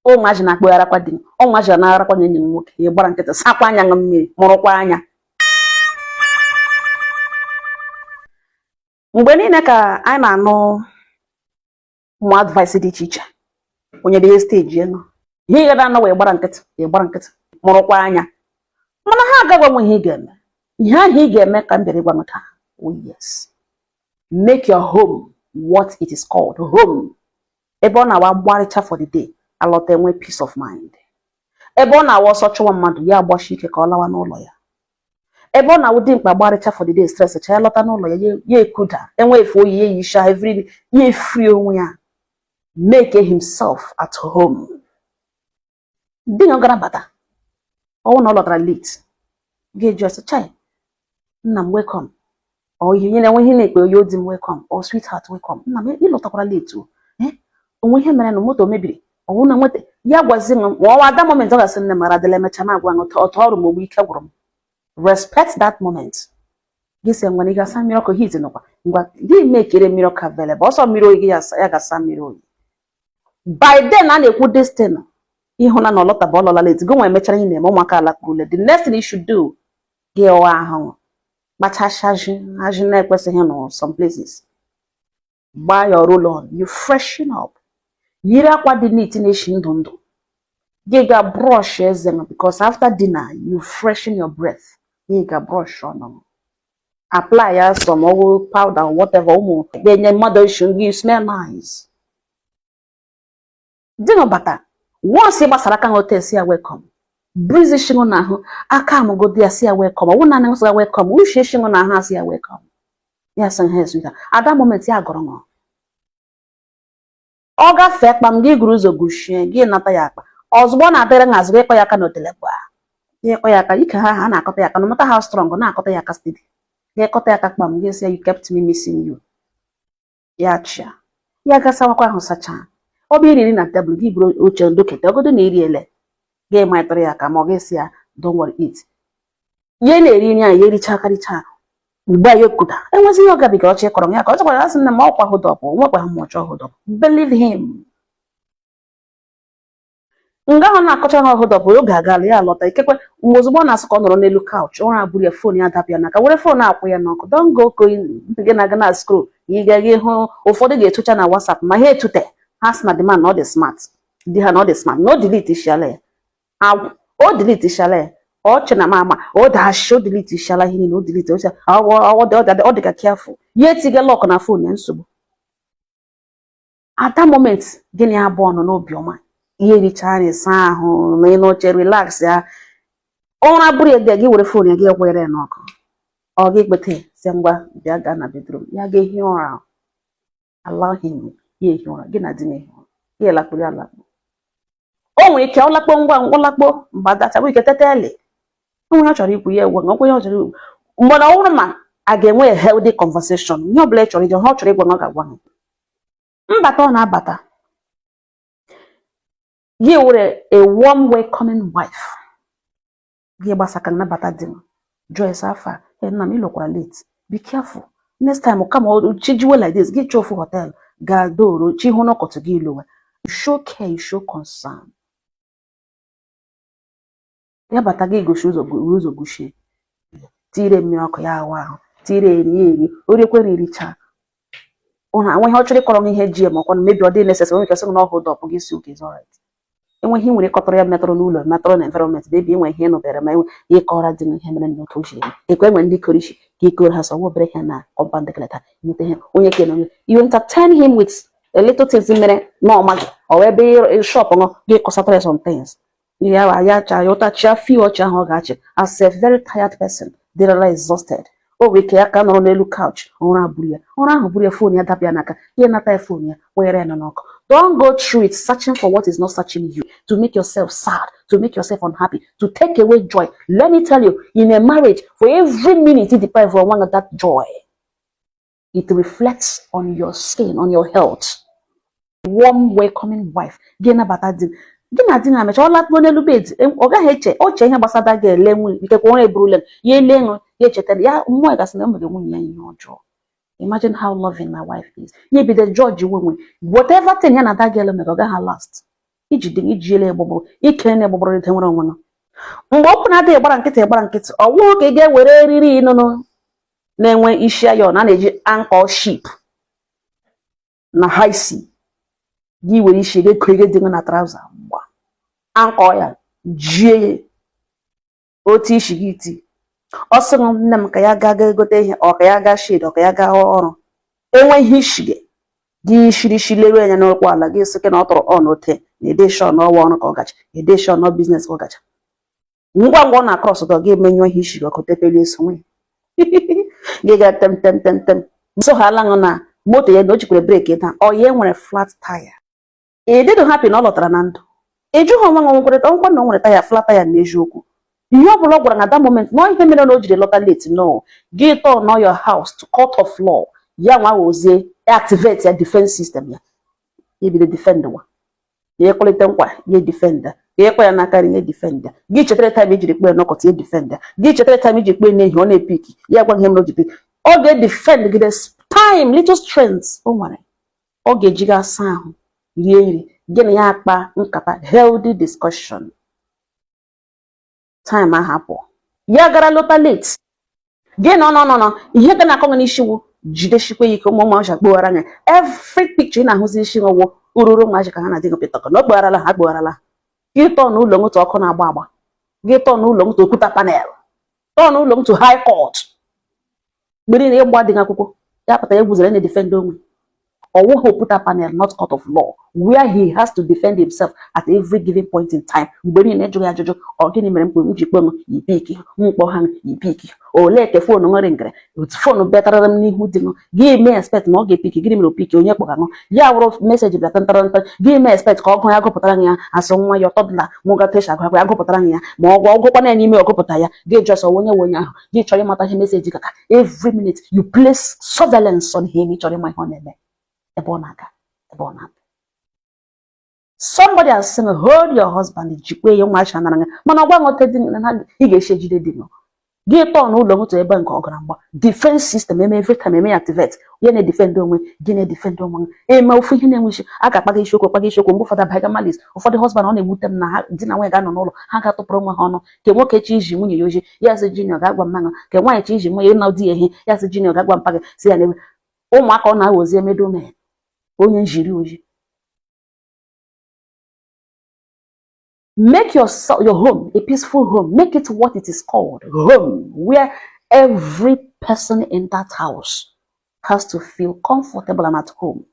Ụmụazị na-akpụgharakwa di m, ụmụazị na-agharakwa na enyi m nwoke. Ya gbara nkịtị, sakwa anya ṅụ mmiri, mụrụkwa anya. Mgbe niile ka anyị na-anụ ụmụ advice dị iche iche, onye dị stage elu ihe ị ga anọ wee gbara nkịtị, ị gbara nkịtị, mụrụkwa anya, mana ha agaghị enwe ihe ị ga-eme. Ihe ahụ ị ga-eme ka m bịara ịgwa m taa. Oh yes, make your home what it is called, home, ebe ọ na-awa gbarịcha for the day, alọta enwe peace of mind, ebe ọ na-awa ọsọ chụwa mmadụ, ya agbashi ike ka ọ lawa n'ụlọ ya, ebe ọ na-awụ dimkpa gbarịcha for the day, stress cha ya, lọta n'ụlọ ya, ya ekuda, enwe efe oyi, ya eyisha every, ya efree onwe ya, make himself at home. Di ya gara bata, ọwụ na ọ lọtara late, ga-eji ọsọ, "Chai, nna m, welcome." Ọ ihe nye na-enwe ihe na-ekpe oyi, "Di m, welcome," ọ "Sweetheart, welcome." "Nna m, ị lọtakwara late o, onwe ihe mere na moto mebiri?" Ọwụ na nweta ya gwazi m, ma ọwa that moment ọ ga-asị, "Nne m, adịla, emecha m agwa ọtọ ọrụ m, ogbu ike gwụrụ m." Respect that moment. Gị sị, "Ngwa, ị ga-asa mmiri ọkụ, heat nọkwa." Ngwa, gị mekere mmiri ọkụ available, ọsọ mmiri oyi, gị ya ga-asa mmiri oyi. By then a na-ekwu this thing, ịhụna na ọlọtaba, ọlọla late, gị nwa emechara ihe na-eme, ụmụaka alakpurule. The next thing you should do, gị ọwa ahụ kpachacha ajị na-ekwesịghị nọ some places, gbaa your roll on, you freshen up, yiri akwa dị neat na-eshi ndụ ndụ, gị ga brush eze m, because after dinner you freshen your breath. Gị ga brush ọnụ, apply ya some ọgwụ powder or whatever ụmụ ga-enye mmadụ isi, gị smell nice. Di bata, once ị gbasara aka hotel, si ya welcome, breeze shinụ n'ahụ aka amụgodi ya, si ya welcome. Ọwụ naanị nsọ ya welcome, uche shinụ n'ahụ, asị ya welcome, ya sị ha ezu. At that moment ya gọrọ ṅụọ, ọ gafee kpam, gị gụrụ ụzọ guchie, gị nata ya akpa. Ozugbo ọ na-adịrị nhazi, gị ịkọ ya aka n'otelekwa, gị ịkọ ya aka ike ha ha na-akọta ya aka, no matter how strong, na-akọta ya aka steady. Gị ịkọta ya aka kpam, gị sị ya, "You kept me missing you." Ya chịa, ya gasawakwa ahụ, sachaa. Ọ bụ iriri na tebụl, gị buru oche ndokete ogodo na eri ele, gị matara ya aka, ma ọ gị sị ya, "Don't worry, eat." Ihe na-eri nri ahụ, ya ericha karịcha mgbe ya ekuda, enwezi ihe ọ gabiga ọchị kọrọ ya ka ọ chọkwara ya, sị, "Nne m, ọkwa hold up, nwekwa m ọchọ hold up." Believe him. Nga ahụ na-akọcha ha hold up, oge agala, ya alọta. Ikekwe mgbe ozugbo ọ na-asị ka ọ nọrọ n'elu couch, ụra abụrụ ya, phone ya dapụ ya n'aka, were phone akwụ ya n'ọkụ. Don't go going gị na-aga na scroll. Ị gaghị hụ ụfọdụ ga-etụcha na WhatsApp, ma ha etute, ha sị na the man na ọ dị smart, di ha na ọ dị smart, na o delete shiala ya agwụ, o delete shiala ya ọchị na mama o dashi, o delete shiala ihe niile, o delete oche ọ dị ka careful, ya etiga lock na phone ya. Nsogbu. At that moment, gịnị abụọ nọ n'obiọma, ihe richa nri, saa ahụ na ịnụ oche, relax ya, ụra bụrụ ya, gị were phone ya, gị ekwere ya n'ọkụ, ọ gị kpete, si, "Ngwa, bịa gaa na bedroom." Ya ga-ehi ụra. Allow him, ya ehi ụra, gị na di na-ehi ụra, ya elakpuru alakpu. O nwere ike ọ lakpo ngwa ngwa, lakpo mgbe adacha, nwere ike teta ele onwe ya chọrọ ikwu, ya egwe ọkwa ya ọ chọrọ ikwu. Mgbe na ọ bụrụ ma a ga-enwe a healthy conversation, ihe ọbụla ị chọrọ ije, ha ọ chọrọ ịgwa, ọ ga-agwa ha. Mbata ọ na-abata, gị were a warm welcoming wife, gị gbasaka nnabata di m, jụọ ese afa ya, "Nna m, ị lọkwara late. Be careful next time." Kama chi jiwe like this, gị chọọ ofu hotel gaa doro chi hụ n'ọkọtụ, gị lowe. You show care, you show concern. Ya bata, gị gosi ụzọ, ụzọ guchie, tire mmiri ọkụ, ya ahụ ahụ, tire eri ya eri, o riekwere, ericha ụna enwe ihe ọ chọrọ ịkọrọ ihe ji ya, ma ọkwa mebi ọ dị necessary. Onwe ike sị na ọ hold up, gị si, "Okay, is alright." Enwe ihe nwere ịkọtọrọ ya metụrụ n'ụlọ, metụrụ na environment, bebi, enwe ihe nụbere, ma enwe ihe kọrọ dị ihe mere n'otu o siri eme ekwe, enwe ndị koro isi ka ikoro ha sọ nwa obere ihe na compound keleta nweta ihe onye ke na onye. You entertain him with a little things mere na ọ maghị, ọ ebe shop ṅụ, gị kọsatara ya some things, ya ya cha ya ụtachia few ọchị ahụ ọ ga-achị as a very tired person, dịrịla exhausted. O nwere ike ya ka nọrọ n'elu couch, ụra buru ya, ụra ahụ buru ya, phone ya dapụ ya n'aka, ya nata ya phone ya, kwanyere ya nọ n'ọkụ. Don't go through it searching for what is not searching you, to make yourself sad, to make yourself unhappy, to take away joy. Let me tell you, in a marriage, for every minute you deprive one of that joy, it reflects on your skin, on your health. Warm welcoming wife, gị nabata di gị na di na-amecha, ọ lakpuo n'elu bed, ọ gaghị eche oche ihe gbasara ga-ele nwunye. Ikekwe ụra eburule ya, ele ṅụ ya, echetara ya mmụọ ya gasị na o mere nwunye ya ihe ọjọọ. "Imagine how loving my wife is." Ya ebido judge nwe whatever thing ya na that girl mere, ọ gaghị last. Iji dị iji ele egbụgbụrụ ike na-egbụgbụrụ ide nwere onwe nọ. Mgbe okwu na-adịghị gbara nkịtị, gbara nkịtị, ọ wụghị ka ị ga-ewere eriri ịnụnụ na-enwe isi iron a na-eji anchor ship na high sea, gị were isi gị ego ego dị na trouser gba anchor ya jie ya otu isi gị ti. Ọ sị m, nne m, ka ya gaa gaa gote ihe, ọ ka ya gaa shed, ọ ka ya gaa ọrụ, enwe ihe isi gị gị shiri isi leruo anya n'ụkwụ ala gị, sị na ọ tọrọ ọ n'ote na edeshọn n'ọwa ọrụ ka ọ gacha, edeshọn nọ business ka ọ gacha. Ngwa ngwa ọ na-across dọ gị, emenyụọ ihe isi gị ọkụ tepeli eso nwe gị ga tem tem tem tem so ha ala na moto ya na o jikwara brake daa, ọ ya nwere flat tire. Ị dịdụ happy na ọ lọtara na ndụ. Ị jụghị onwe gị nwekwara nkwa na o nwere taya, flat tire. N'eziokwu, ihe ọ bụla ọ gwara na that moment na ihe mere na o jiri lọta late, no gị turn your house to court of law. Ya nwa wozie activate ya defense system ya, ya ebido defend wa ya, ekwelite nkwa ya, defend ya, ịkwa ya n'aka nri ya, defend gị. Chetara time ijiri kpee n'ọkọtị ya, defend gị. Chetara time iji kpee n'ehihie, ọ na-epick ya, gwa ihe mere o ji pick. Ọ ga-edefend gị. The time little strength o nwere, ọ ga-eji gị asa ahụ, rie nri, gị na ya akpa nkata, healthy discussion. Time ahụ apụ, ya gara lọta late, gị nọ nọ nọ nọ ihe ga na-akọ gị n'isi wụ jidesikwa ya ike. Ụmụ ụmụazị akpogharị anya, every picture ị na-ahụzi isi ghọwụ ururu ụmụazị ka ha na di gị pịtọkọ na ọ kpogharala ha, akpogharala gị. Tọọ n'ụlọ nwụtụ ọkụ na-agba agba gị, tọọ n'ụlọ nwụtụ okwuta panel, tọọ n'ụlọ nwụtụ high court mgbe niile ịgba dị gị akwụkwọ ya pụtara egwuzere na-edefend onwe. Ọwụghị okwuta panel, not court of law where he has to defend himself at every given point in time. Mgbe niile ịjụghị ajụjụ, ọ gịnị mere mkpe m ji kpọọ m ipick mkpọ ha ipick? Olee ke phone nwere ngere phone betara m n'ihu di m? Gị mee expect na ọ ga-epick. Gịnị mere opick? Onye kpọga ṅụ ya wụrụ message bịa ntara nta, gị mee expect ka ọ gụ ya, gụpụtara ya asụ nwa ya ọtọdụla nwụgata esi agụ ya, gụpụtara ya, ma ọ gụkwana ya n'ime ọgụpụta ya, gị jụọ sọ onye nwe onye ahụ. Gị chọrọ ịmata ihe message kaka. Every minute you place surveillance on him. Ị chọrọ ịma ihe ọ na-eme, ebe ọ na-aga, ebe ọ na-apụ. Somebody has seen, hold your husband, jikwa ya nwa acha nara ya, mana ọ gwa nghọta dị na ị ga-esi ejide di gị. Tọọ n'ụlọ moto ebe nke ọgara mgba defense system eme every time eme ya activate, ya na-edefend onwe gị, na-edefend onwe gị. Eme ofu ihe na-enwe isi, a ga-akpaga isiokwu, akpaga isiokwu. Mgbe ụfọdụ abaga malice. Ụfọdụ husband, ọ na-ewute m na ha di na nwanyị ga-anọ n'ụlọ, ha ga-atụpụrụ onwe ha ọnụ. Ke nwoke chi iji nwunye ya oji, ya sị junior ga-agwa mmanụ. Ke nwaanyị chi iji nwunye ịna di ya ihe, ya sị junior ga-agwa mpa gị si ya n'ebe ụmụaka. Ọ na-aghọzi emedo mee onye njiri oji. Make your home a peaceful home. Make it what it is called, home, where every person in that house has to feel comfortable and at home.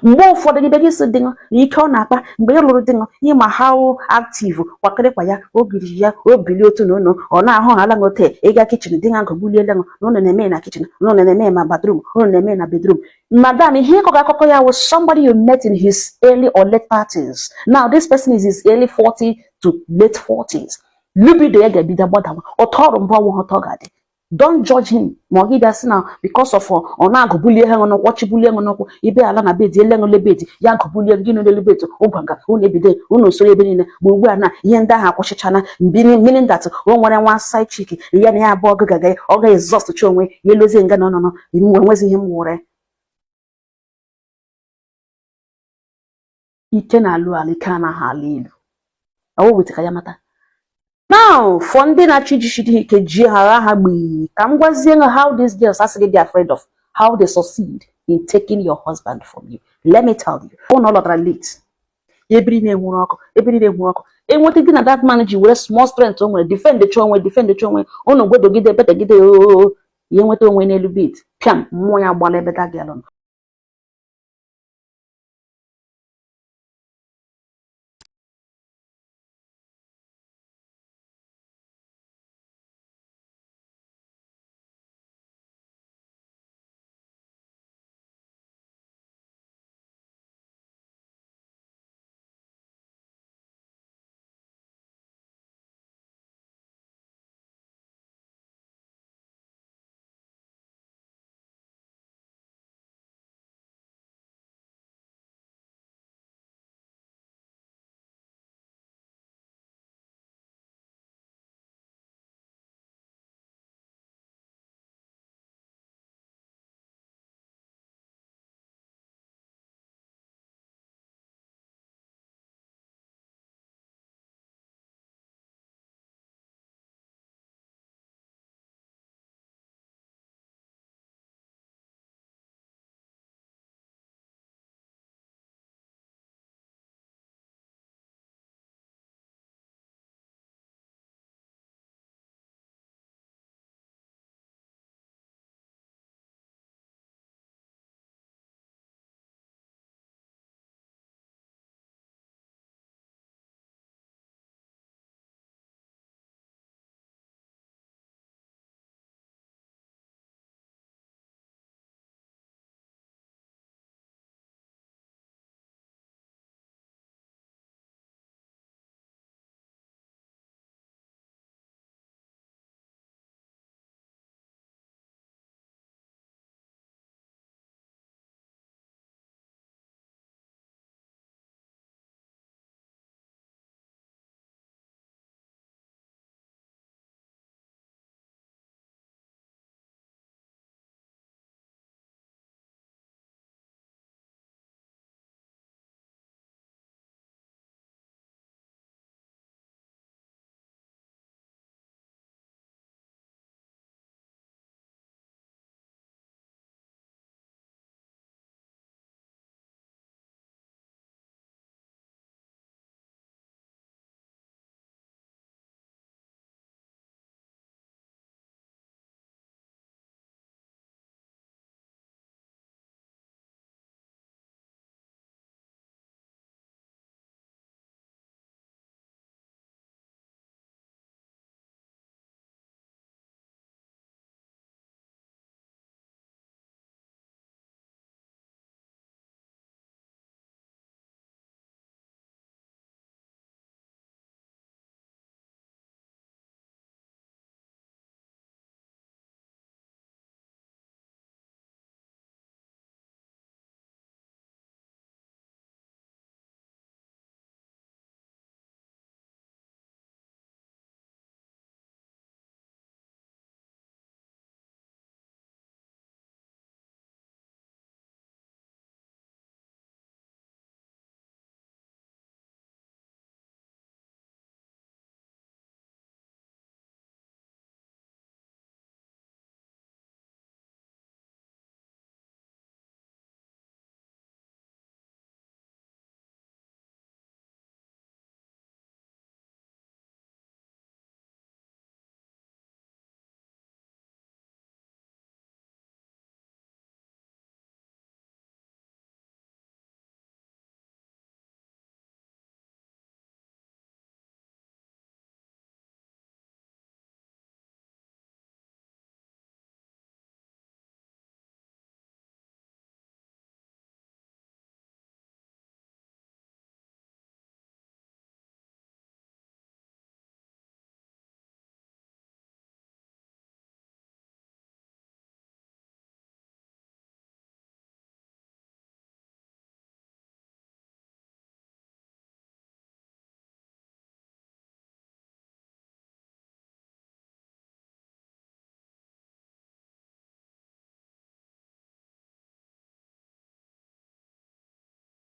Mgbe ụfọdụ gị bịa gị sị dị na ike ọ na-akpa mgbe ị lụrụ di ịma how active kwakịrịkwa ya, ogiri ya o bilie otu na ụnụ ọ na-ahụ ala ṅote. Ịga kitchen, di agụgbuliele ṅụ na ụnụ na-eme na kitchen, na ụnụ na-eme na bathroom, ụnụ na-eme na bedroom. Madam, ihe ịkọga akụkọ ya was somebody you met in his early or late 30s. Now this person is his early 40 to late 40s. Libido ya ga-ebido gbadawa ọtọ ọrụ mbụ ọnwụ ọtọ ga-adị. Don't judge him ma ọ gị bịa sị na because of ọ na-agụbulie ha n'ụkwụ, ọchịbulie ha n'ụkwụ ibe ala na bed ele ṅụle bed ya agụbulie gị n'elu bed ụgwaga unu ebido unu soro ebe niile. Ma ugbu a na ihe ndị ahụ akwụsịchana, meaning that o nwere nwa side chick ya na ya abụọ gagaga, ọ ga-exhaust chi onwe ya, elozie nga na ọnọnọ enwezi ihe m wụre ike na-alụ ala, ike anaghị ala elu. Ọwụ weta ka ya mata. Now, for ndị na-achọ iji ike jie ha gha ha gbii, ka m gwazie ha how these girls asị gị dị afraid of, how they succeed in taking your husband from you. Let me tell you, ọ na ọ lọtara late, ebiri na-enwuru ọkụ, ebiri na-enwuru ọkụ, enweta gị na that man ji were small strength o nwere defend chọ onwe, defend chọ onwe ụnụ, gwedogide betegide oo, ya enweta onwe n'elu bed, pịam, mmụọ ya gbala ebe that girl nọ.